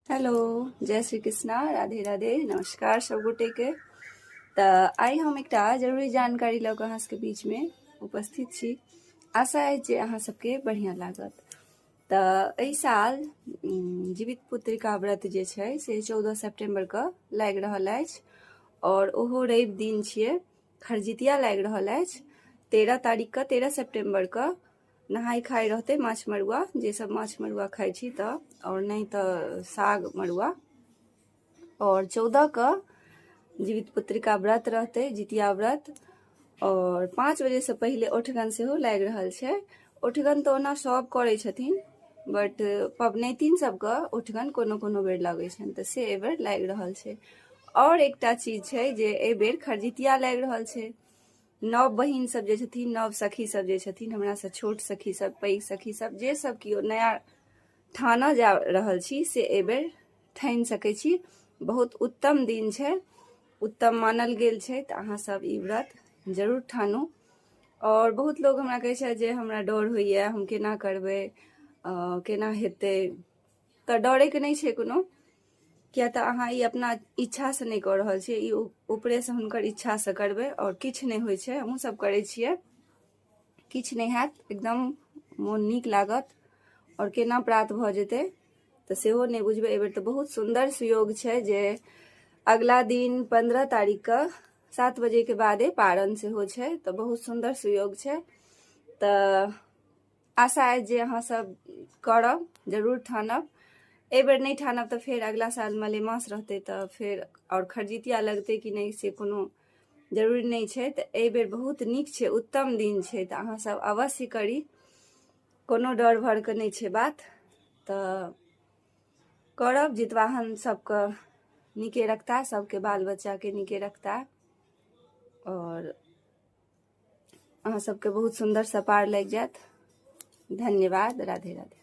Hello, जय श्री कृष्णा, राधे राधे। नमस्कार सब गोटे के। तऽ आइ हम एकटा जरूरी जानकारी लऽ कऽ अहाँ सबके बीचमे उपस्थित छी। आशा अछि जे अहाँ सबके बढ़िआँ लागत। तऽ एहि साल जीवित पुत्रिका व्रत जे छै से 14 सेप्टेम्बरके लागि रहल अछि आओर ओहो रवि दिन छियै। खरजितिया लागि रहल अछि 13 तारीखके, 13 सेप्टेम्बरके नहाय खाय रहतै माछ मरुआ, जे सब माछ मरुआ खाइ छी तऽ, आओर नहि तऽ साग मरुआ। आओर 14 के जीवित पुत्रिका व्रत रहतै, जितिया व्रत। आओर 5 बजेसँ पहिले ओठगन सेहो लागि रहल छै। ओठगन तऽ ओना सब करै छथिन, बट पबनैतिन सबके ओठगन कोनो कोनो बेर लगै छनि, तऽ से एहिबेर लागि रहल छै। आओर एकटा चीज छै जे एहिबेर खरजितिया लागि रहल छै। नव बहिन सब जे छथिन, नव सखी सब जे छथिन, हमरासँ छोट सखी सब, पैघ सखी सब, जे सब केओ नया ठानऽ जा रहल छी, से एहिबेर ठानि सकै छी। बहुत उत्तम दिन छै, उत्तम मानल गेल छै, तऽ अहाँ सब ई व्रत जरूर ठानू। आओर बहुत लोग हमरा कहै छथि जे हमरा डर होइए, हम केना करबै, केना हेतै? तऽ डरैके नहि छै कोनो, किया तऽ अहाँ ई अपना इच्छासँ नहि कऽ रहल छियै, ई ऊपरेसँ हुनकर इच्छासँ करबै आओर किछु नहि होइ छै। हमहूँ सब करै छियै, किछु नहि हैत, एकदम मोन नीक लागत आओर केना प्राप्त भऽ जेतै तऽ सेहो नहि बुझबै। एहिबेर तऽ बहुत सुन्दर सुयोग छै जे अगला दिन 15 तारीखके 7 बजेके बादे पारण सेहो छै, तऽ बहुत सुन्दर सुयोग छै। तऽ आशा अछि जे अहाँ सब करब, जरूर ठानब। एहिबेर नहि ठानब तऽ फेर अगला साल मलेमास रहतै, तऽ फेर आओर खरजितिया लगतै कि नहि से कोनो जरूरी नहि छै। तऽ एहिबेर बहुत नीक छै, उत्तम दिन छै, तऽ अहाँ सब अवश्य करी। कोनो डर भरके नहि छै बात, तऽ करब। जितवाहन सबके नीके रखता, सबके बाल बच्चाके नीके रखता आओर अहाँ सबके बहुत सुन्दरसँ पार लागि जायत। धन्यवाद। राधे राधे।